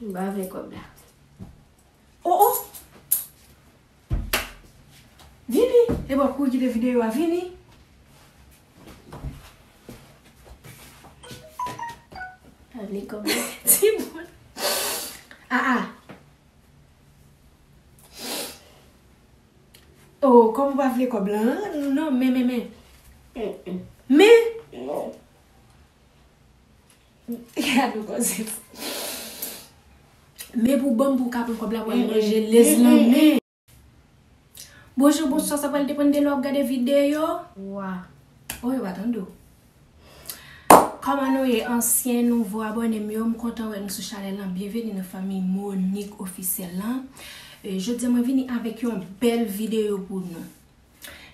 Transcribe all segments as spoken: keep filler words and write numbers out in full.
M pa vle kòb la. Oh, oh! Vini! E bon, pou kite videyo a, vini! Pa vle kòb la. Ti bon. Ah, ah. Oh, kòm ou pa vle kòb la, hein? Non, men, men, men. Mm-mm. Men, Non. gade ou koze. Men pou ban m pou w ka pran kòb la pou al manje lez lan men. Bonjou, bonswa, sa pral depann de lè w ap gade videyo. Wa. Oh, yo pa tande w. Kòman nou ye, ansyen, nouvo abòne m yo? M kontan wè nou sou chanèl lan. Byenveni nan fanmi Monique Officiel lan. E, jodi a mwen vini avèk yon bèl videyo pou nou.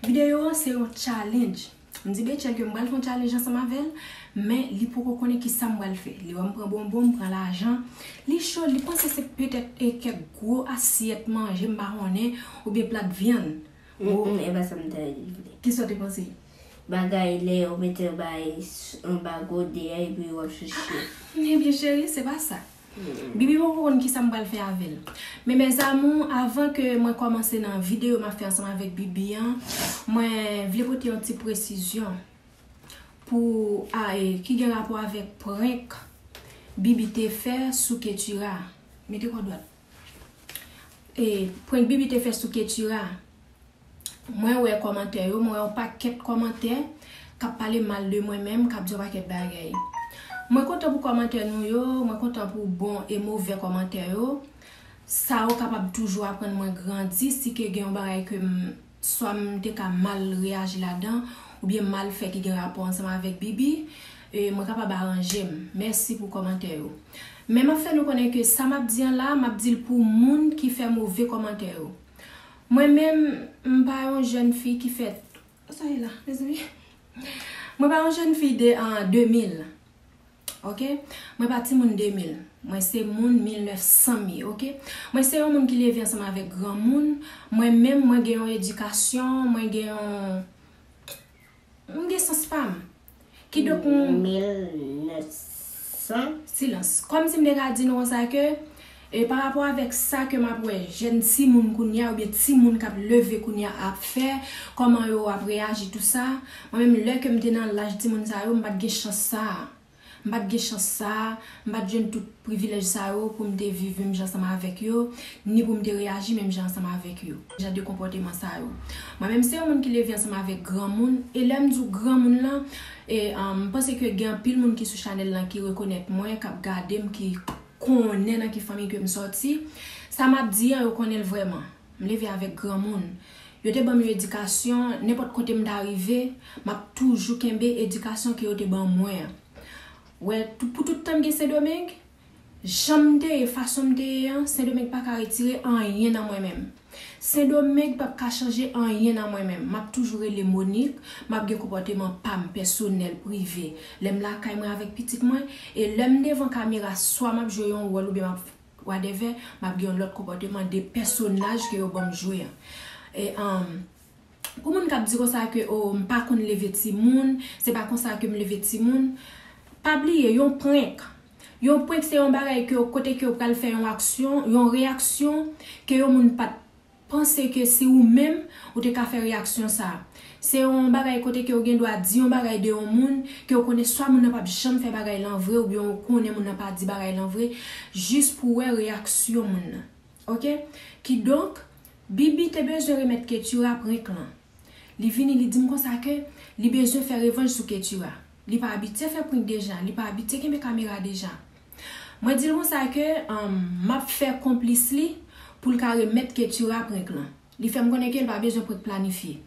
Videyo an se yon challenge. M di Betchèl ke m pral fè yon challenge ansanm avè l, men li poko konnen kisa m pral fè. Li wè m pran bonbon, m pran lajan. Li cho, li panse se petèt e kèk gwo asyèt manje, m pa konnen, oubyen plat vyann. Mm, mm, e pa sa m te vle. Kisa w te panse? Bagay lè yo mete bay s- anba gode a epi w ap chouchou. Ebyen cheri, se pa sa. Bibi poko konn kisa m pral fè avè l. Men mes amours, avan ke mwen kòmanse nan videyo m ap fè ansanm avèk Bibi an, mwen vle pote yon ti presizyon pou a, e, ki gen rapò avèk prank Bibi te fè sou Ketura. Mete kò dwat. E, prank Bibi te fè sou Ketura. Mwen wè kòmantè yo, mwen wè yon pakèt kòmantè k ap pale mal de mwen menm, k ap di yon pakèt bagay. Mwen kontan pou kòmantè nou yo, mwen kontan pou bon e movè kòmantè yo. Sa yo kapab toujou aprann mwen grandi, si ke gen yon bagay ke m, swa m te ka mal reyaji ladan, oubyen mal fè ki gen rapò ansanm avèk Bibi, e, mwen kapab aranje m. Mèsi pou kòmantè yo. Men m ap fè nou konnen ke sa m ap di an la, m ap di l pou moun ki fè move kòmantè yo. Mwen menm, m pa yon jèn fi ki fèt. Sa ye la, mezanmi. Mwen pa yon jèn fi de an de mil. Ok? Mwen pa timoun de mil. Mwen se moun mil nèf san m ye, ok? Mwen se yon moun ki leve ansanm avèk granmoun. Mwen menm, mwen gen yon edikasyon, mwen gen yon M gen sans pa m. Kidonk m. Mil nèf san. Silans. Kòmsi m te ka di nou konsa ke, e, pa rapò avèk sa ke m ap wè jèn timoun kounye a oubyen timoun k ap leve kounye a ap fè, kòman yo ap reyaji, tou sa, mwen menm, lè ke m te nan laj timoun sa yo, m pa t gen chans sa a. M pa t gen chans sa a, m pa t jwenn tout privilèj sa yo pou m te viv menm jan ansanm avèk yo, ni pou m te reyaji menm jan ansanm avèk yo. Jan de konpòteman sa yo. Mwen menm se yon moun ki leve ansanm avèk granmoun, e lè m di w granmoun lan, e, um, m panse ke gen anpil moun ki sou chanèl lan ki rekonèt mwen, k ap gade m, ki konnen nan ki fanmi ke m sòti. Sa m ap di an, yo konnen l vrèman. M leve avèk granmoun. Yo te ban m yon edikasyon, nenpòt kote m ta rive, m ap toujou kenbe edikasyon ke yo te ban mwen an. Wè, tou- pou tout tan m gen Sendomeng, jan m te ye, fason m te ye an, Sendomeng pa ka retire anyen nan mwen menm. Sendomeng p ap ka chanje anyen nan mwen menm. M ap toujou rele Monique, m ap gen konpòteman pa m, pèsonèl, prive. Lè m lakay mwen avèk pitit mwen, e lè m devan kamera, swa m ap jwe yon wòl oubyen m ap whatever, m ap gen yon lòt konpòteman de pèsonaj ke yo ban m jwe an. E, um, pou moun k ap di konsa ke, oh, m pa konn leve timoun, se pa konsa ke m leve timoun, pa bliye, yon prank. Yon prank se yon bagay ke, kote ke w pral fè yon aksyon, yon reyaksyon ke yon moun pa t panse ke si ou menm, ou te ka fè reyaksyon sa a. Se yon bagay kote ke ou gen dwa di yon bagay de yon moun, ke ou konnen swa moun nan p ap janm fè bagay lan vre, oubyen ou konnen moun nan pa di bagay lan vre, jis pou wè reyaksyon moun nan. Ok? Kidonk, Bibi te bezwen remèt Ketura prank lan. Li vini, li di m konsa ke li bezwen fè revanj sou Ketura. Li pa abitye fè prank deja, li pa abitye kenbe kamera deja. Mwen di l konsa ke, um, m ap fè konplis li pou l ka remèt Ketura prank lan. Li fè m konnen ke l pa bezwen prank planifye.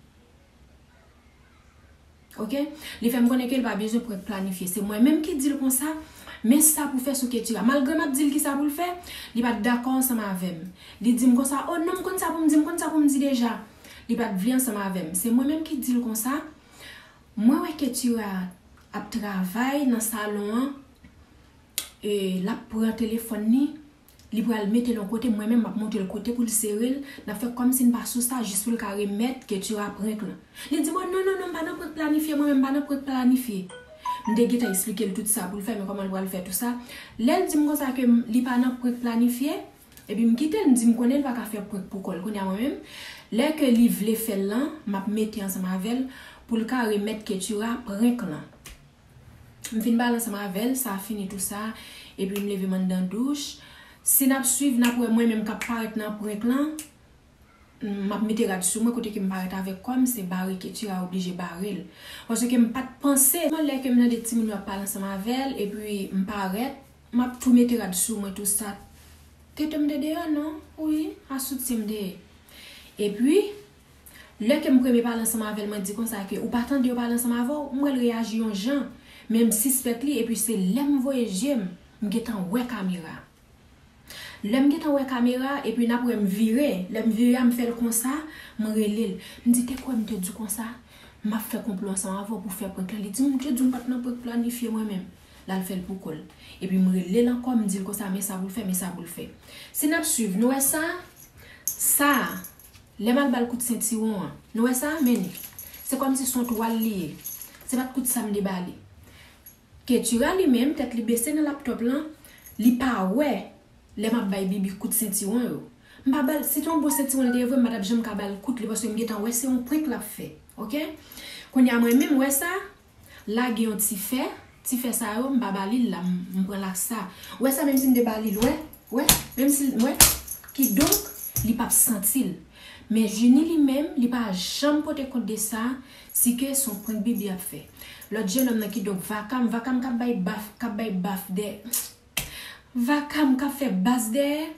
Ok? Li fè m konnen ke l pa bezwen prank planifye. Se mwen menm ki di l konsa, men sa pou fè sou Ketura. Malgre m ap di l kisa pou l fè, li pa t dakò ansanm avè m. Li di m konsa, oh non, m konn sa pou m di, m konn sa pou m di deja. Li pa t vle ansanm avè m. Se mwen menm ki di l konsa, mwen wè Ketura ap travay nan salon an, e l ap pran telefòn li, li pral mete l yon kote, mwen menm m ap montre l kote pou l sere l, n ap fè kòmsi n pa sou sa, jis pou l ka remèt Ketura prank lan. Li di, bon, non, non, non, m pa nan prank planifye, mwen menm m pa nan prank planifye. M te gentan eksplike l tout sa pou l fè, men kòman l pral fè tout sa. Lè l di m konsa ke m- li pa nan prank planifye, epi m kite l, m di m konnen l pa ka fè prank pou kò l. Kounye a mwen menm, lè ke li vle fè l lan, m ap mete ansanm avè l pou l ka remèt Ketura prank lan. M fin pale ansanm avè l, sa fini tout sa, epi m leve m anndan douch. Si n ap swiv, n ap wè mwen menm k ap parèt nan prank lan. M ap mete rad sou mwen, kote ke m parèt avèk kò m, se bare Ketura oblije bare l. Paske m pa t panse, lè ke m tande timoun yo ap pale ansanm avè l, epi m parèt, m ap tou mete rad sou mwen, tout sa. Tete m te deyò, non? Wi, a soutyen m te ye. Epi, lè ke m premye pale ansanm avè l, mwen di konsa ke ou pa tande yo pale ansanm avè w, m wè l reyaji yon jan. Men m sispèk li, epi se lè m voye je m, m gentan wè kamera. Lè m gentan wè kamera, epi n ap wè m vire. Lè m vire a, m fè l konsa, m rele l. M di, te kwè m te di w konsa, m ap fè konplo ansanm avè w pou fè prank lan. Li di, m te di w m pa t nan prank planifye mwen menm. L al fè l pou kò l. Epi m rele l ankò, m di l konsa, men sa pou l fè, men sa pou l fè. Si n ap swiv, nou wè sa? Sa, lè m al ba l kout sentiwon an. Nou wè sa? Men li. Se kòmsi se yon twal li ye. Se pa t kout sa m te ba li. Ketura li menm, tèt li bese nan laptòp lan, li pa wè lè m ap bay Bibi kout sentiwon yo. M pa ba l, si te yon bon sentiwon li te ye vre, m pa t ap janm ka ba l kout li, paske m gentan wè se yon prank l ap fè. Oke? Kounye a mwen menm, wè sa? La gen yon ti fè, ti fè sa yo, m pa ba li l la, m, m pran l ak sa. Wè sa, menm si m te ba li l, wè, wè, menm si, wè, kidonk, li p ap santi l. Men Junie li menm, li pa janm pote kont de sa, si ke se yon prank Bibi ap fè. Lòt jennonm nan kidonk Vakam, Vakam k ap bay baf, k ap bay baf dè, Vakam k ap fè bas dèyè,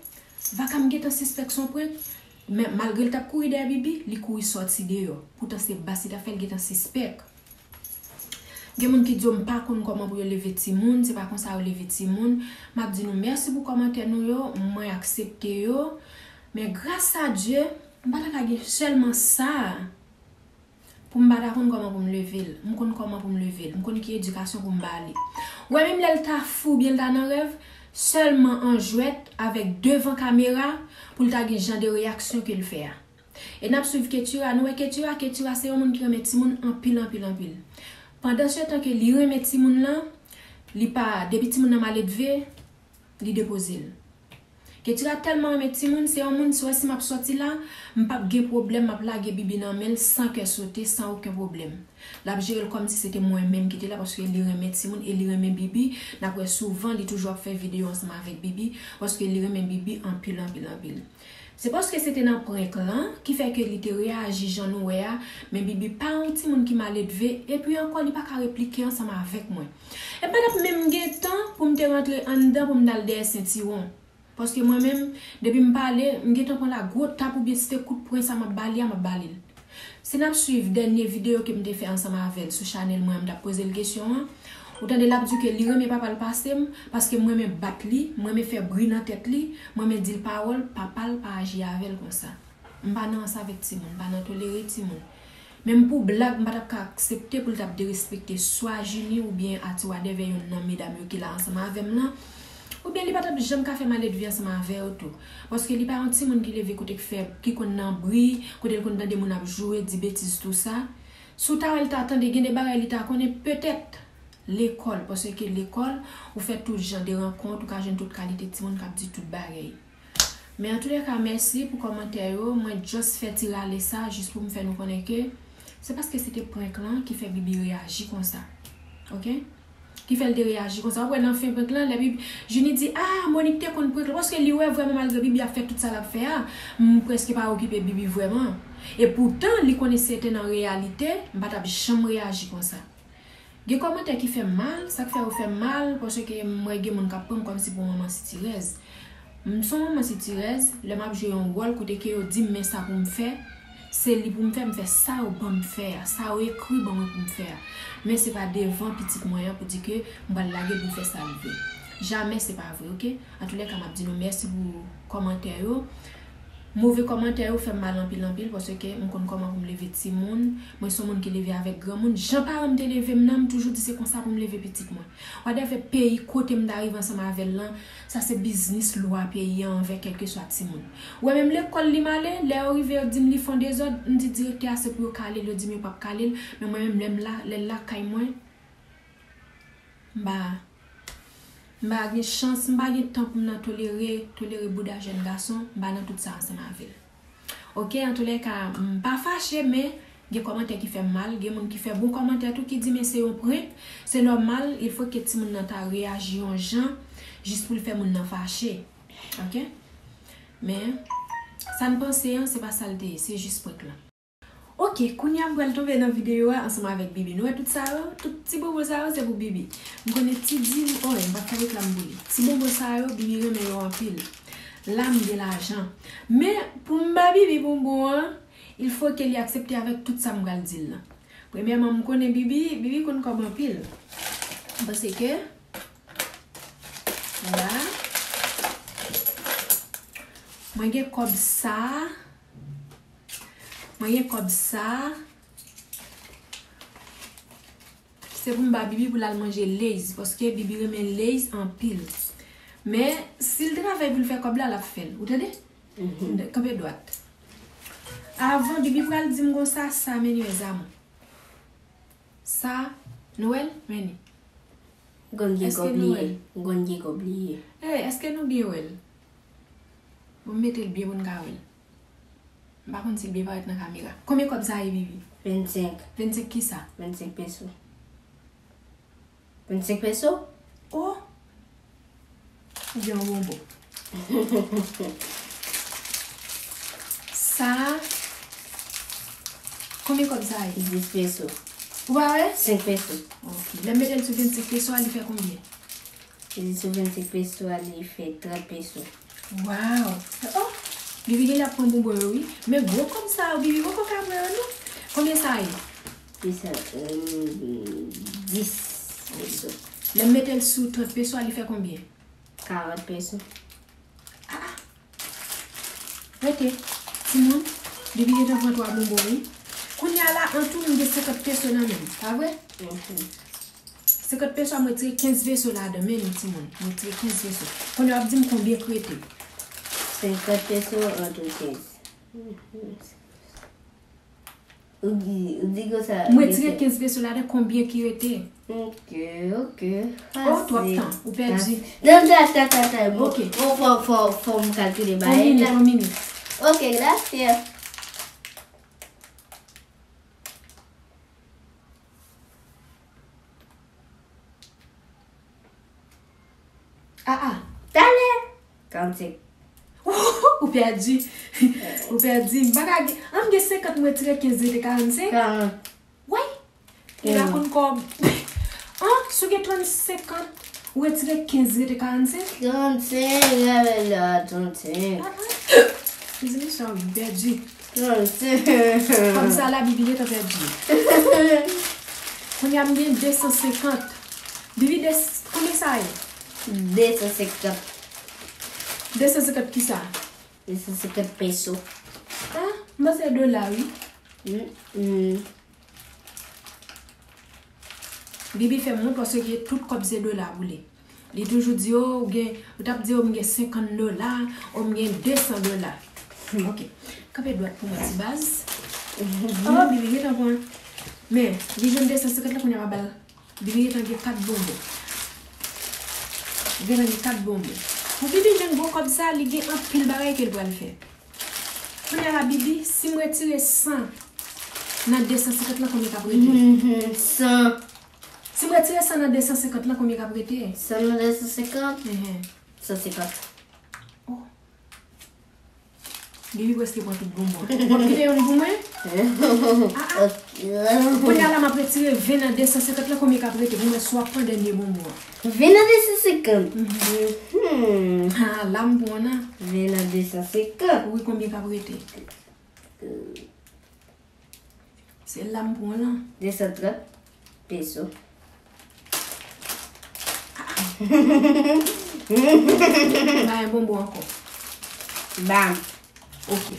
Vakam gentan sispèk se yon prank, men malgre l t ap kouri dèyè Bibi, li kouri sòti deyò. Poutan se bas li t ap fè, l gentan sispèk. Gen moun ki di yo m pa konn kòman pou yo leve timoun, se pa konsa yo leve timoun. M ap di nou mèsi pou kòmantè nou yo, mwen aksepte yo. Men gras a Dye, m pa ta ka gen sèlman sa pou m pa ta konn kòman pou m leve l. M konn kòman pou m leve l. M konn ki edikasyon pou m ba li. Ou wè menm lè l ta fou oubyen l ta nan rèv, sèlman an jwèt avèk devan kamera pou l ta gen jan de reyaksyon ke l fè a. E n ap swiv Ketura, nou wè Ketura, Ketura se yon moun ki renmen timoun anpil, anpil, anpil. Pandan se tan ke li renmen timoun lan, li pa, depi timoun nan maledve, li depoze l. Ketura tèlman renmen timoun, se yon moun, si w wè si m ap sòti la, m p ap gen pwoblèm, m ap lage Bibi nan men l san kè sote, san okenn pwoblèm. L ap jere l kòmsi se te mwen menm ki te la, paske li renmen timoun e li renmen Bibi. N ap wè souvan, li toujou ap fè videyo ansanm avèk Bibi, paske li renmen Bibi anpil, anpil, anpil. Se paske se te nan prank lan ki fè ke li te reyaji jan nou wè a, men Bibi pa yon timoun ki maledve, epi ankò li pa ka replike ansanm avèk mwen. E m pa t ap menm gen tan pou m te rantre anndan pou m t al dèyè sentiwon. Paske mwen menm, depi m pale, m gentan pran la gwo tap oubyen si se kout pwen sa m ap ba li a, m ap ba li l. Si n ap swiv dènye videyo ke m te fè ansanm avè l sou chanèl mwen an, m t ap poze l kesyon an. Ou tande l ap di ke li renmen papa l pase m, paske m renmen bat li, m renmen fè bri nan tèt li, m renmen di l pawòl, papa l pa aji avè l konsa. M pa nan ansa avèk timoun, m pa nan tolere timoun. Menm pou blag, m pa t ap ka aksepte pou l t ap derespekte swa Junie oubyen Ati wadèvè yonn nan medam yo ki la ansanm avè m lan. Oubyen li pa t ap janm ka fè maledve ansanm avè yo tou. Paske li pa yon timoun ki leve kote k fè, ki konn nan bri, kote l konn tande moun ap joure, di betiz tou sa. Si w ta wè l ta tande, gen de bagay li ta konnen petèt lekòl, paske lekòl, ou fè tout jan de rankont, ou ka jwenn tout kalite timoun k ap di tout bagay. Men antoulèka, mèsi pou kòmantè yo. Mwen just fè ti rale sa, jis pou m fè nou konnen ke se paske se te prank lan ki fè Bibi reyaji konsa. Oke? Ki fè l te reyaji konsa. Ou wè nan fen prank lan, lè Bibi, Junie di, ah, Monique te konn prank lan. Paske li wè vrèman malgre Bibi ap fè tout sa l ap fè a, m prèske pa okipe Bibi vrèman. E poutan, li konnen si se te nan reyalite, m pa t ap janm reyaji konsa. Gen kòmantè ki fè m mal, sa k fè yo fè m mal, paske m wè gen moun k ap pran m kòmsi pou manman sitirèz. M se yon manman sitirèz, lè m ap jwe yon wòl kote ke yo di m men sa pou m fè, se li pou m fè, m fè sa yo ban m fè a, sa yo ekri ban mwen pou m fè a. Men se pa devan pitit mwen an pou di ke m pral lage l pou l fè sa l vle. Jamè se pa vre, oke? Antoulèka, m ap di nou mèsi pou kòmantè yo. Move kòmantè yo fè m mal anpil, anpil, paske m konn kòman pou m leve timoun. Mwen se yon moun ki leve avèk granmoun. Jan paran m te leve m nan, m toujou di se konsa pou m leve pitit mwen. Wadèvè peyi kote m ta rive ansanm avè l lan, sa se biznis lwa peyi an anvè kèlkeswa timoun. Ou wè menm lekòl li m ale, lè yo rive yo di m li fè yon dezòd, m di direktè a se pou yo kale l, yo di m yo p ap kale l, men mwen menm lè m la, lè l lakay mwen, M pa, m pa gen chans, m pa gen tan pou m nan tolere, tolere bouda jèn gason, m pa nan tout sa ansanm avè l. Ok, antoulèka, m pa fache, men gen kòmantè ki fè m mal, gen moun ki fè bon kòmantè tou ki di, men se yon prank, se nòmal, il faut que timoun nan ta reyaji yon jan, jis pou l fè moun nan fache. Ok? Men, sa n panse an, se pa sa l te ye, se jis prank lan. Ok, kounye a m pral tonbe nan videyo a ansanm avèk Bibi. Nou wè tout sa yo? Tout ti bobo sa yo, se pou Bibi. M konnen ti di, oh, m p ap fè reklam pou li. Ti bobo sa yo, Bibi renmen yo anpil. La, m gen lajan. Men, pou m ba Bibi bonbon an, il faut que li aksepte avèk tout sa m pral di l lan. Premyèman, m konnen Bibi, Bibi konn kòb anpil. M panse ke, la, mwen gen kòb sa, mwen gen kòb sa. Se pou m ba Bibi pou l al manje Lay's, paske Bibi renmen Lay's anpil. Men, si l travay pou l fè kòb la, l ap fè l. Ou tande? Mhm. Kanpe dwat. Avan, Bibi pral di m konsa, sa, men, mes amours. Sa, nou wè l? Men li. M konn gen kòb li ye. M konn gen kòb li ye. Ey, èske nou byen wè l? Bon, m mete l byen pou n ka wè l. M pa konn si l byen parèt nan kamera. Konbyen kòb sa ye, Bibi? Vennsenk. Vennsenk kisa? Vennsenk peso. Vennsenk peso? Oh! Ou gen yon bonbon. Sa, konbyen kòb sa ye? Dis peso. Ou pa wè? Senk peso. Ok. Lè m mete l sou vennsenk peso a, li fè konbyen? Li sou vennsenk peso a, li fè trant peso. Waw! Oh! Bibi genlè ap pran bonbon yo, wi. Men gwo kòb sa yo, Bibi poko ka pran yo, non. Konbyen sa ye? Dis, euh, dis peso. Lè m mete l sou trant peso a, li fè konbyen? Karant peso. Ah, ah. Rete. Timoun, Bibi gentan pran twa bonbon, wi. Kounye a la, an tou, m gen senkant peso nan men m, pa vre? Mhm. Senkant peso a, mwen tire kenz peso ladan, men nou, timoun. Mwen tire kenz peso. Kounye a, w ap di m konbyen k rete. Senkant peso antre kenz. Mhm. Ou di, ou di konsa. Mwen tire kenz peso ladan, konbyen ki rete? Ok, ok. Oh, twòp tan. Ou pèdi. Non, ta, ta, ta, ta. Bon, ok. Bon, fò, fò, fò m kalkile bagay la. Yon minit, yon minit. Ok, gracias. Ah, ah. Talè. Karannsenk. Ou pèdi. Ou pèdi. M pa ka gen, an m gen senkant, mwen tire kenz, rete karannsenk. Karant. Woy. Li pa konn kòb. An, si w gen trannsenk, ou retire kenz, rete karannsenk. Trannsenk, gade la, trannsenk. Ah, ah. Mezanmi, sa w pèdi. Trannsenk. Kòb sa la, Bibi gentan pèdi. Kounye a m gen de san senkant. Bibi, de, konbyen sa ye? De san senkant. De san senkant kisa? De san senkant peso. Ah, m panse dola, wi. Mm, mm. Bibi fè m wont paske tout kòb se dola pou li. Li toujou di, "O, ou gen," ou t ap di, "O, m gen senkant dola, o, m gen de san dola." Hmm. Ok. Kanpe dwat pou mwen, ti baz. Oh, Bibi gentan pran. Men, li jwenn de san senkant la, kounye a m ap ba l. Bibi gentan gen kat bonbon. Li gentan gen kat bonbon. Pou Bibi jwenn gwo kòb sa, li gen anpil bagay ke l pral fè. Kounye a la, Bibi, si m retire san nan de san senkant lan, konbyen k ap rete? Mhm, san. Si m retire san nan de san senkant lan, konbyen k ap rete? San nan de san senkant? Ehe. San senkant. Oh. Bibi prèske pran tout bonbon. W ap kite youn pou mwen? Ah, ah. Ok. Kounye a la, m ap retire ven nan de san senkant lan, konbyen k ap rete? Pou mwen, si w ap pran dènye bonbon an. Ven nan de san senkant. Mhm. Mhm. Ah, la m pran nan. Ven nan de san senkant. Wi, konbyen k ap rete? Se la m pran lan. De san trant peso. Ba yon bonbon ankò. Bam. Ok.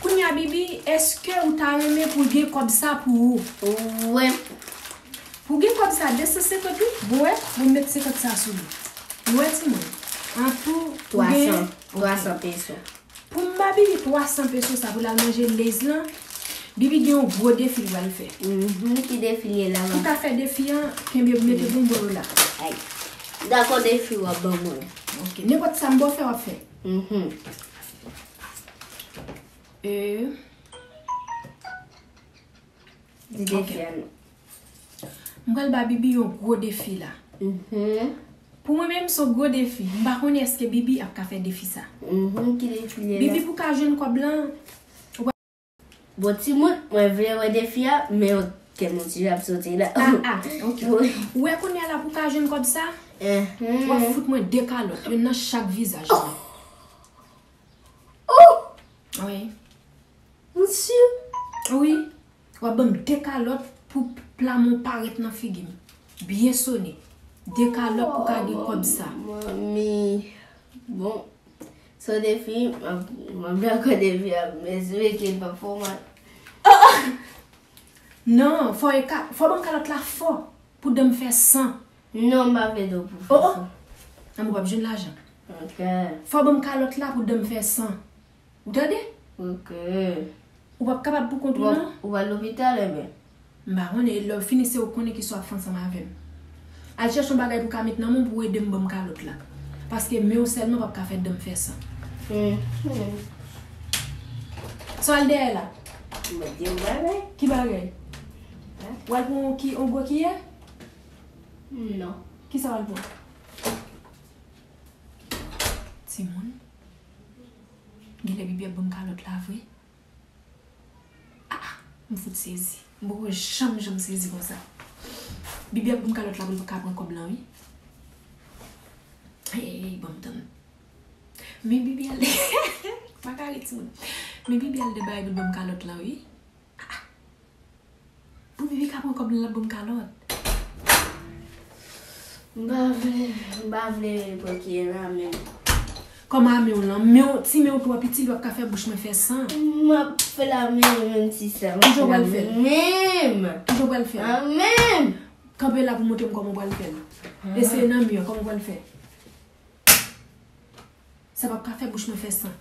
Kounye a, Bibi, èske ou ta renmen pou gen kòb sa pou ou? Wi. Pou gen kòb sa, de san senkant, wi. Bon, wè, mwen met senkant sa sou li. Ou wè, timoun? An tou, ou gen twa san. Ok. Twa san peso. Pou m ba Bibi twa san peso sa pou l al manje Lay's lan, Bibi gen yon gwo defi li pral fè. Mhm, ki defi li ye la, ma? Pou ka fè defi an, kenbe, mete bonbon yo la. Ay. Dakò, defi w ap ban mwen. Ok, nenpòt sa m ba w fè, w ap fè. Mhm. E. Di defi an non. M pral ba Bibi yon gwo defi la. Mhm. Pou mwen menm, se yon gwo defi. M pa konnen èske Bibi ap ka fè defi sa. Mhm, ki defi li ye la? Bibi pou ka jwenn kòb lan. Bon, timoun, mwen vle wè defi a, men yon kè moun ti jan ap soti la. Ah, ah, ok. Wi. Ou wè kounye a la pou ka jwenn kòb sa? Mhm. W ap fout mwen de kalòt, youn nan chak vizaj mwen. Oh! Wi. Ou si? Wi. W ap ban m de kalòt pou pla mwen parèt nan figi m. Byen sone. De kalòt pou ka gen kòb sa. Manmi. Bon. Se yon defi, m ap, m ap dakò defi a, men espere ke l pa fè w mal. Oh, oh! Non, fò e ka, fò ban m kalòt la fò pou dan m fè san. Non, m pa vle do pou fè san. Oh, oh! Nan m w ap jwenn lajan. Ok. Fò ban m kalòt la pou dan m fè san. Ou tande? Ok. Ou p ap kapab pou kont ou, non? Ou pral lopital, enben? M pa konnen, e lè w fini, se ou k konnen kisa w ap fè ansanm avè m. Al chèche yon bagay pou w ka met nan men w pou w ede m ban m kalòt la. Paske men w sèlman p ap ka fè dan m fè san. Hmm. Sa w al dèyè la? Mwen di yon bagay. Ki bagay? Hein? W al pran yon ki, yon gwo kiyè? Non. Kisa w al pran? Timoun. Genlè Bibi ap ban m kalòt la vre. Ah, ah, m fout sezi. M poko janm, janm sezi konsa. Bibi ap ban m kalòt la pou l ka pran kòb lan, wi. Hey, hey, hey, ban m tann. Men Bibi al, pa ka ri, timoun. Men Bibi al dèyè bagay pou l ban m kalòt lan, wi. Ah, ah. Pou Bibi ka pran kòb li, l ap ban m kalòt. M pa vle, m pa vle pran kiyè nan men l. Kòman a men w lan? Men w, ti men w twò piti, li p ap ka fè bouch mwen fè san. M ap fè l a men mwen menm si sa. Kijan w pral fè l? Menm. Kijan w pral fè l? A men m. Kanpe la pou montre m kòman w pral fè l. Eseye nan men w, kòman w pral fè? Sa p ap ka fè bouch mwen fè san.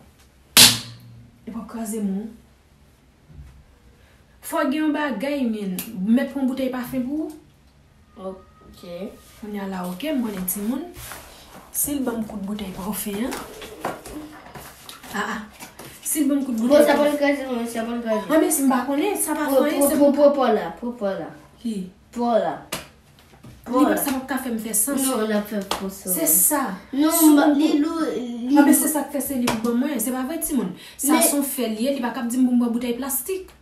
Li p ap kraze m, non. Fò gen yon bagay, men. Mèt pran bouteil pafen pou ou? Ok. Kounye a la, ok, m konnen timoun. Si l ban m kout bouteil pafen an. Ah, ah. Si l ban m kout bouteil pafen. Bon, sa pral kraze, mwen, sa pral kraze. Ah, men si m pa konnen, sa pa fè anyen, se pou pran la, pran la. Ki? Pran la. Li p ap, sa p ap ka fè m fè sans. Non, l ap fè fòs. Se sa. Non, li lou, li. Ah, men se sa k fè se li pou ban mwen. Se pa vre, timoun. Sa se yon fè li ye, li pa kab di m pou m pran boutèy plastik.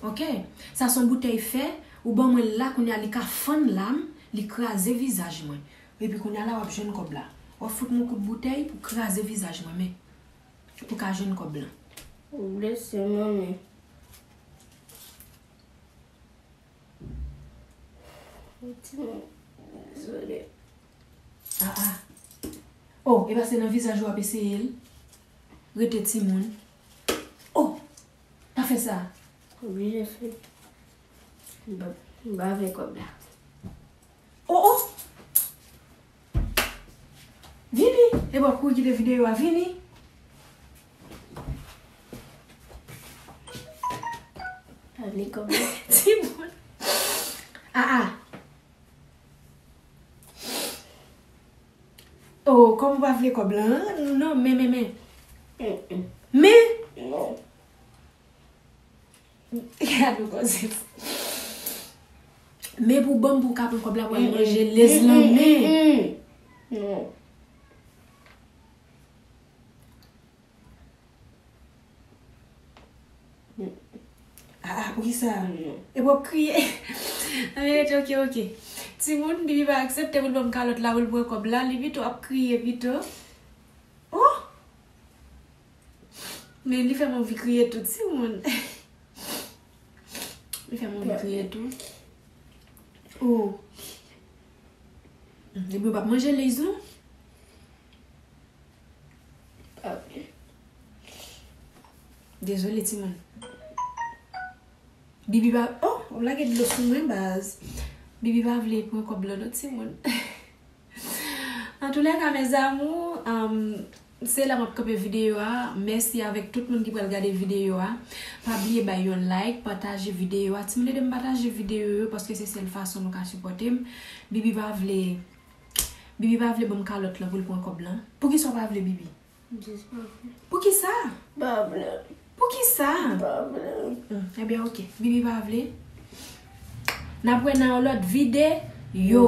Ok? Sa se yon boutèy fè, ou ban mwen l la, kounye a li ka fann lam, li kraze vizaj mwen. Epi kounye a la, w ap jwenn kòb la. W ap fout mwen kout boutèy pou kraze vizaj mwen, men. Pou ka jwenn kòb lan. Ou blese, manmi. Timoun, dezole. Ah, ah. Oh, e pa se nan vizaj ou ap eseye l? Rete timoun. Oh, pa fè sa. Oblije fè. M pa, m pa vle kòb la. Oh, oh. Vini. E w ap kouri kite videyo a, vini. Pa vle kòb la. Timoun. Ah, ah. Oh, kòm ou pa vle kòb lan, non, men, men, men. Mm, mm. Men. Non. Gade yon kòzèt. Men pou ban m pou w ka pran kòb la, pou al manje lez lan, men. Non. Ah, ah, poukisa? Non. E w ap kriye. Ann rete, ok, ok. Timoun, Bibi pa aksepte pou l ban m kalòt la, pou l pran kòb la, li pito ap kriye pito. Oh! Men li fè m anvi kriye tou, timoun. Li fè m anvi kriye tou. Oh. Epi w p ap manje lez, non? Dezole, timoun. Bibi pa, oh, w ap lage dlo sou mwen, baz. Bibi pa vle pran kòb lan, non, timoun. Antoulèka, mes amours, um, Se la m ap kanpe videyo a. Mèsi avèk tout moun ki pral gade videyo a. Pa bliye bay yon like, pataje videyo a. Timoun, ede m pataje videyo yo paske se sèl fason nou ka sipòte m. Bibi pa vle Bibi pa vle ban m kalòt lan pou l pran kòb lan. Poukisa w pa vle, Bibi? Jis pa vle. Poukisa? Pa vle. Poukisa? Pa vle. Hmm, ebyen, oke. Bibi pa vle. N ap wè nan yon lòt videyo.